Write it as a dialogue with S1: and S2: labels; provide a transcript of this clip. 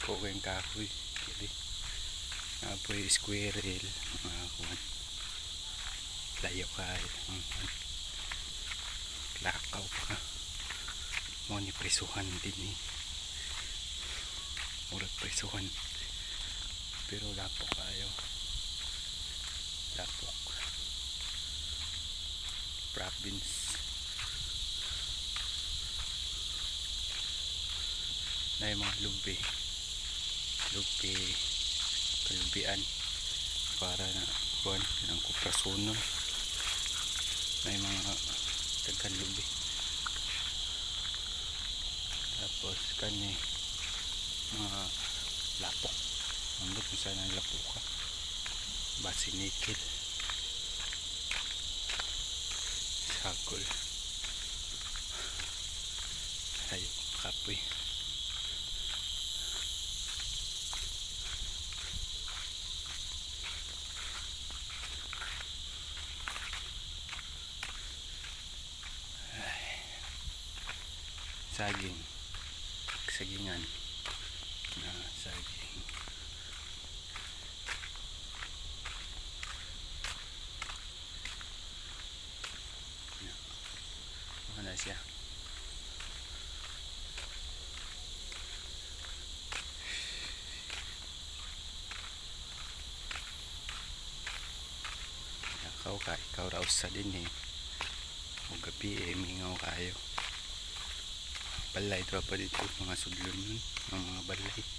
S1: Dako kayong kahoy. Kiri. Apoy squirrel. Mga kuwan. Layo kayo. Ang kuwan. Lakaw pa ka. Mo ni presuhan din eh. Murag presuhan. Pero lapok kayo. Lapok. Province. Na yung mga lubi. Lubi. Kalubian. Para na kuan ng kuprasunon. Na yung mga daghan lubi. Tapos kani mga lapok. Ambot kung saan ang lapok ka. Basinikil. Sagol. Ayo, kapoy. Ay. Saging. Sagingan. Na saging. Ano siya? Ikaw ka, ikaw raw sa din eh. O gabi eh, mingaw kayo. Balay, tropa dito, mga sudlon nun, ang mga balay.